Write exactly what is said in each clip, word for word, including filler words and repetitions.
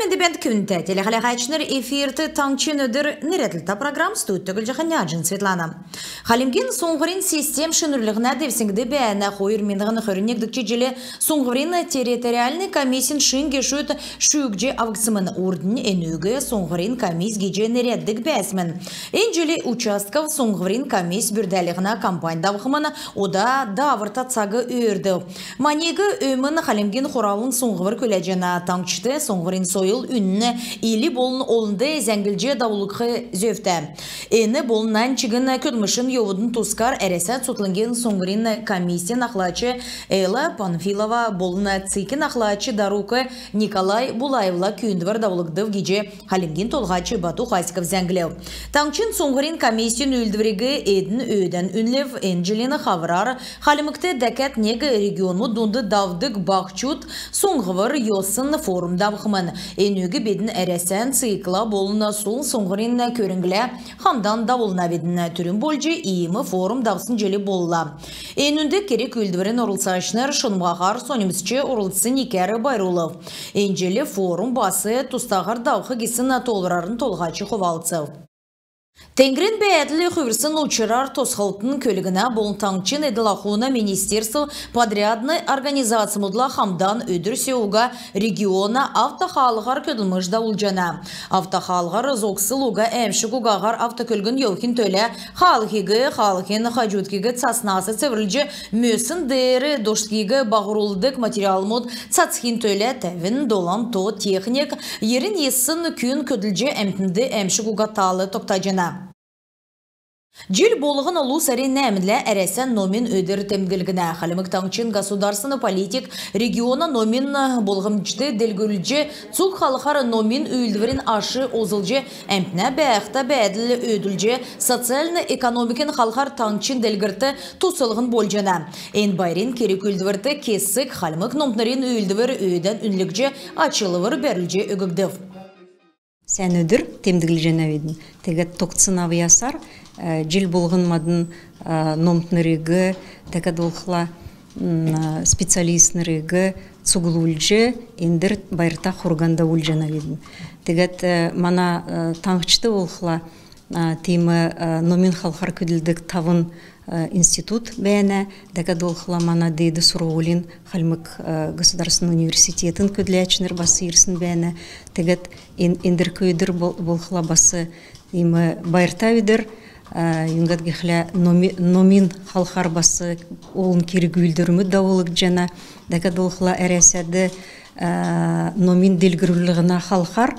Энд бәәнт, күндтә телехәләһәчнр. Эфирт «Таңһчин өдр» нерәдлтә программ. Студьд Түглҗәһән Няҗин Светлана. Хальмгин суңһврин систем шинрүллһнә девсңд бәәнә. Хойр миңһн хөрн негдгч җил суңһврин территориальн комиссин шин гешүд шүүҗ авгдсмн. Урднь энүг суңһврин комисс гиҗ нерәддг бәәсмн. Эн җил участков суңһврин комисс бүрдәлһнә кампань давхмн. Ода дааврта цаг өөрдв. Маниг өмн Хальмгин Хуралын суңһвр күләҗәнә. Таңһчд суңһврин сойл үнн, ил болн олнд зәңглҗ давулгдх зөвтә. Эн болн нань чигн көдлмшин йовудын тускар Әрәсән цутхлңгин суңһврин комиссин ахлач Элла Панфилова болн ЦИК-ин ахлач дарук Николай Булаевла күүндвр давулгдв гиҗ Хальмгин Толһач Бату Хасиков зәңглв. Таңһчин суңһврин комиссин үүлдвриг эдн өөдән үнлв. Эн җилин хаврар Хальмгт дәкәд нег регионмуд дунд давдг «Баһчуд суңһвр» йосн форум давхмн. Энүг бидн Әрәсән ЦИК-ла болн сул суңһврин көрңлә хамдан давулнавидн. Түрүн болҗ иим форум давсн җил болла. Энүнд керг-үүлдврин орлцачнр шунмһаһар соньмсч орлцснь икәр байрлулв. Эн җил форум бас тустаһар давх гисн тоолврарн Толһач хувалцв. Теңгрин бәәдл хүврсн учрар тосхлтын, көлгнә болн таңһчин эдл-ахун министерств подрядн организацмудла хамдан өдр сө уга региона автохаалһар көдлмш давулҗана. Автохаалһар зогсл уга әәмшг угаһар автокөлгн йовхин төлә хаалһиг, хаалһин хаҗудкиг цаснас цеврлҗ, мөсн деер дошдгиг баһрулдг материалмуд цацхин төлә тәвн долан то техник, йирн йисн күн көдлҗ, әмтнд әәмшг уга тал тогтаҗана. Җил болһн лу сарин нәәмнлә Әрәсән номин өдр темдглгднә. Хальмг Таңһчин государственн политик региона номин болмҗиг делгрүлҗ, цуг халхар номин үүлдврин аш олзлҗ, әмтнә бәәхтә бәәдл өөдлүлҗ, социальн-экономикин халхар таңһчин делгрлтд туслһн болҗана. Эн байрин керг-үүлдврт кесг хальмг номтнрин үүлдвр өөдән үнлгдҗ, ачлвр бәрүлҗ өггдв. Сән өдр темдглҗәнәвидн. Тегәд тогтсн авъясар, э, җил болһн мадн, э, номтнриг, тегәд болхла, м, э, специалистнриг цуглулҗ, эндр байрта хурган давулҗанавидн. Тегәд, э, мана, э, таңһчд болхла, э, тиим, э, номин халхар көдлдг тавн э, институт бәәнә. Дәкәд болхла мана деед сурһулин Хальмг, э, государственн университетин көдләчнр бас ирсн бәәнә. Тегәд эн-, эндрк өдр бол-, болхла бас иим байрта өдр, э, юңгад гихлә номи-, номин халхар бас олн керг-үүлдврмүд давулгдҗана. Дәкәд болхла Әрәсәд, э, номин делгрүлһнә халхар,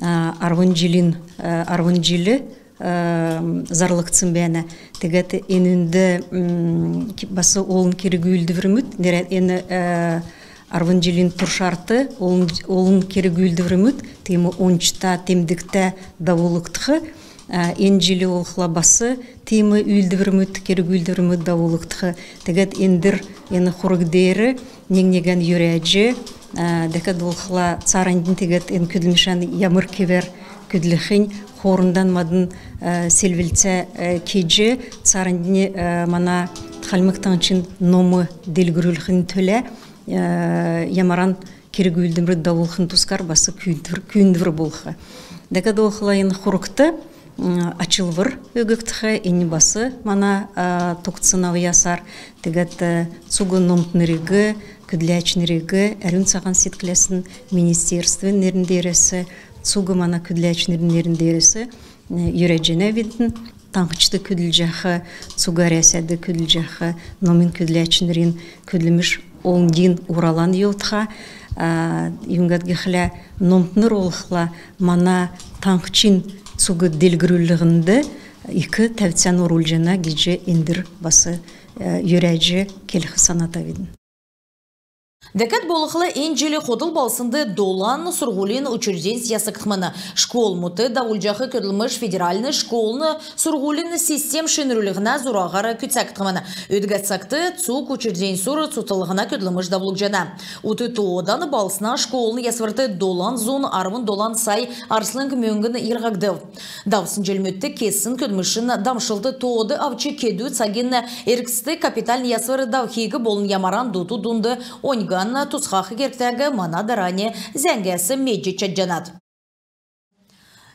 э, арвн җилин, э, арвн җил э, зарлгдсн бәәнә. Тегәд энүнд, м, ки-, бас олн керг-үүлдврмүд, нерә-, эн, э, арвн җилин туршарт олн, олн керг-үүлдврмүд тиим ончта, темдгтә давулгдх. Э, эн җил болхла бас тиим үүлдврмүд, керг-үүлдврмүд давулгдх. Тегәд эндр эн хург деер нег-негән йөрәҗ, э, дәкәд болхла цааранднь тегәд эн көдлмшән ямр кевәр көдлхинь хоорндан мадн, э, селвлцә, э, кеҗ, цааранднь, э, мана Хальмг Таңһчин ном делгрүлхин төлә, э, ямаран керг-үүлдврмүд давулхин тускар бас күүндвр, күүндвр болх. Дәкәд болхла эн хургт м, ачлвр өггдх, эннь бас мана, а, тогтсн авъясар. Тегәд, э, цуг номтнриг, көдләчнриг, әрүн цаһан седкләсн министерствин нерн деерәс, цуг мана көдләчнрин нерн деерәс, э, йөрәҗәнәвидн. Таңһчд көдлҗәх, цуг Әрәсәд көдлҗәх номин көдләчнрин көдлмш олндин уралан йовтха, а, юңгад гихлә номтнр болхла мана таңһчин цуг делгрүлһнд ик тәвцән орулҗана гиҗ эндр бас, э, йөрәҗ келх санатавидн. Дәкәд болхла эн җил хотл балһснд долан сурһулин учреждень ясгдхмн. Школмудт давулҗах көдлмш федеральн школын сурһулин систем шинрүллһнә зураһар күцәгдхмн. Өдгә цагт цуг учрежденьсүр цутхлһна көдлмш давулгдҗана. Ут тоодан балһсна школын ясврт долан зун арвн долан сай арслң мөңгн йилһгдв. Давсн җилмүдт кесн көдлмшин дамшлт тоод авч, кедү цагин эргцд капитальн ясвр давхиг болн ямаран дуту-дунд оньг тусхах кергтәг мана дарани зәңгәс медҗ чадҗанат.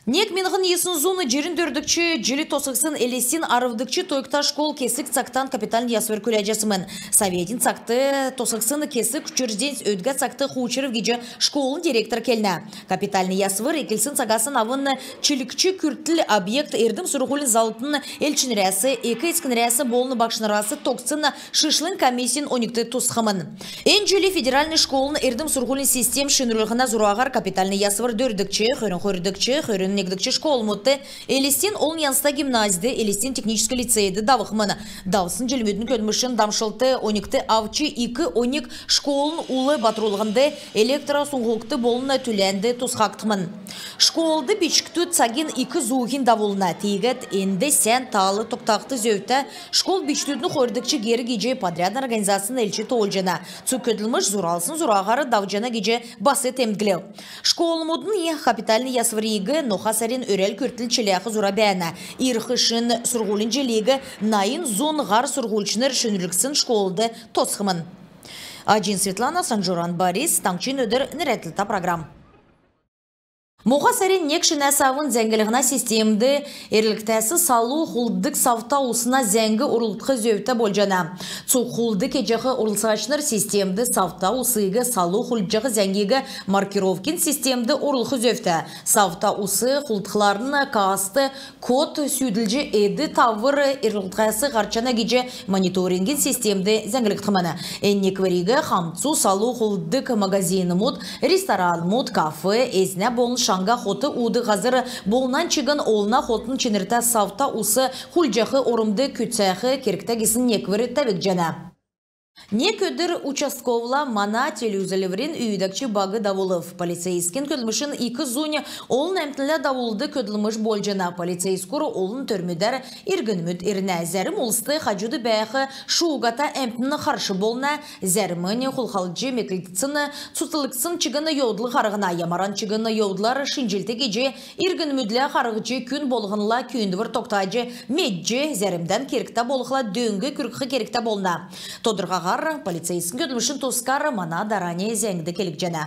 Нег миңһн йисн зун җирн дөрвдгч җил тосхсн Элстин арвдгч тойгта школ кесг цагтан капитальн ясвр күләҗәсмн. Советин цагт тосхсн кесг учрежденьс өдгә цагт хуучрв гиҗ школын директор келнә. Капитальн ясвр эклсн цагасн авн чилгч күртл объект эрдм-сурһулин залврин элчнрәс, эк-эцкнрәс болн багшнрас тогтсн шишлң комиссин оньгт тусхмн. Эн җил федеральн школын эрдм-сурһулин систем шинрүллһнә зураһар капитальн ясвр дөрвдгч, хөрн хойрдгч, хөрн негдгч школмудт, Элстин олн янзта гимназид, Элстин техническ лицейд давхмн. Давсн җилмүдин көдлмшин дамшлт оньгт авч ик оньг школын ул батрулһнд, электросуңһугт болн түләнд тусхагдхмн. Школд бичкдүд цагин ик зууһинь давулна. Тиигәд энд сән таал тогтахд зөвтә. Школ бичкдүдин хойрдгч гер гиҗ подрядн организацин элч тоолҗана. Цуг көдлмш зуралсн зураһар давҗана гиҗ бас темдглв. Школмудын капитальн ясвриг ноха сарин өрәл күртл чиләх зура бәәнә. Ирх шин сурһулин җилиг найн зун һар сурһульчнр шинрүлгдсн школд тосхмн. Аҗин Светлана, Санҗуран Борис, «Таңһчин өдр» нерәдлтә программ. Моһа сарин нег шинәс авн зәңглһнә системд эрлһтәс салу хулддг савта усна зәңг орулгдх зөвтә болҗана. Цуг хулд кеҗәх орлцачнр системд савта усиг салу хулдҗах зәңгиг маркировкин системд орулх зөвтә. Савта ус хулдхларн касст код сүүдлҗ эд-тавр эрлһтәс һарчана гиҗ мониторингин системд зәңглгдхмн. Эн неквриг хамцу салу хулддг магазинмуд, ресторанмуд, кафе, эзнә болн шаңһа хот уудг һазр болнан чигн олна хотын чинртә савта ус хулдҗах ормд күцәх кергтә гисн неквр тәвгдҗәнә. Нег өдр участковла мана телеүзүлврин үүдәгч баг давулв. Полицейскин көдлмшин ик зунь олн әмтнлә давулдг көдлмш болҗана. Полицейскүр олн төрмүдәр иргнмүд ирнә. Зәрм улст хаҗуд бәәх шуугата әмтн харш болна. Зәрмнь хулхалҗ меклгдсн, цуцлгдсн чигн йовдл һарһна. Ямаран чигн йовдлар шинҗлт кеҗ, иргнмүдлә харһҗ, күн болһнла күүндвр тогтаҗ медҗ, зәрмдән кергтә болхла дөң күргх кергтә болна. Тодрхаһар полицейскин көдлмшин тускар мана дарани зәңгд келгдҗәнә.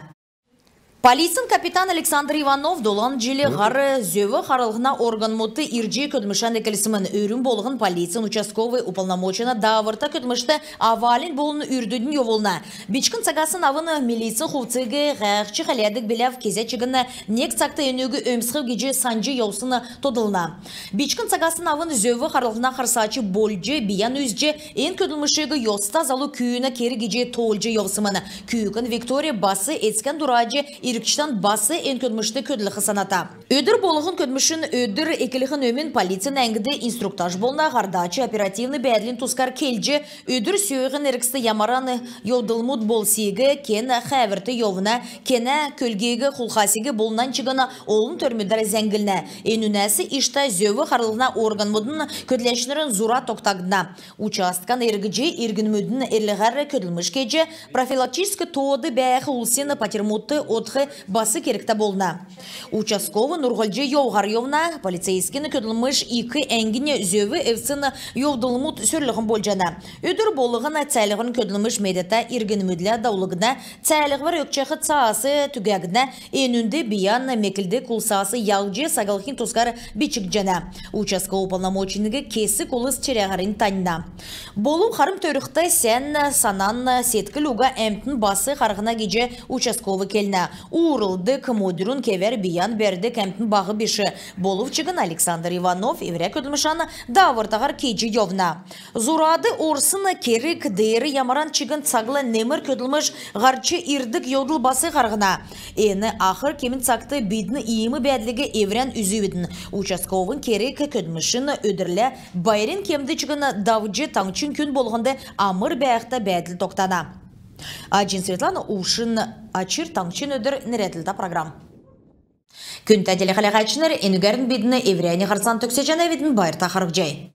Полицин капитан Александр Иванов долан җил һар зөв харлһна органмудт ирҗ көдлмшән эклсмн. Өрүн болһн полицин участковый уполномоченн дааврта көдлмшт авальнь болн үрдүднь йовулна. Бичкн цагасн авн милицин хувциг һәәхҗ хәләдг биләв, кезә чигн нег цагт энүг өмсхв гиҗ санҗ йовсн тодлна. Бичкн цагасн авн зөв харлһна харсач болҗ, бийән үзҗ, эн көдлмшиг йоста залу күүнә кер гиҗ тоолҗ йовсмн. Күүкн Виктория бас эцкән дураҗ, иргчдән бас эн көдлмшт көдлх саната. Өдр болһн көдлмшин өдр эклхин өмн полицин әңгд инструктаж болна. Һардач оперативн бәәдлин тускар келҗ, өдр сөөһин эргцд ямаран йовдлмуд болсиг, кен хәәврт йовна, кенә көлгиг хулхасиг болн нань чигн олн төрмүдәр зәңглнә. Энүнәс иштә зөв харлһна органмудын көдләчнрин зура тогтагдна. Участкан эргҗ, иргнмүдин эрлһәр көдлмш кеҗ, профилактическ тоод бәәх улсин патьрмудт одх бас кергтә болна. Участковый нурһлҗ йовһар йовна. Полицейскин көдлмш ик әңгнь зөв эвдсн йовдлмуд сөрлһн болҗана. Өдр болһн цәәлһврин көдлмш медәтә иргнмүдлә давулгдна. Цәәлһвр өгчәх цаас түгәгднә. Энүнд бийән меклдг улсас яһҗ саглхин тускар бичгдҗәнә. Участковый уполномоченниг кесг улс чирәһәрнь таньна. Болв харм төрхд, сән санан, седкл уга әмтн бас харһна гиҗ участковый келнә. Уурулдг, мудрун кевәр бийән бәрдг әмтн баһ биш. Болв чигн Александр Иванов эврә көдлмшән даавртаһар кеҗ йовна. Зурад орсн керг деер ямаран чигн цагла немр көдлмш һарч ирдг йовдл бас харһна. Эн ахр кемин цагт бидн иим бәәдлиг эврән үзвидн. Участковин керг көдлмшин өдрлә байрин кемд чигн давҗ, таңһчин күн болһнд амр бәәхтә бәәдл тогтана. Аҗин Светлана, Увшин Ачир, «Таңһчин өдр» нерәдлтә программ. Күндтә телехәләһәчнр, энүгәрн бидн эврәннь һарцан төгсәҗәнәвидн. Байрта харһцхай.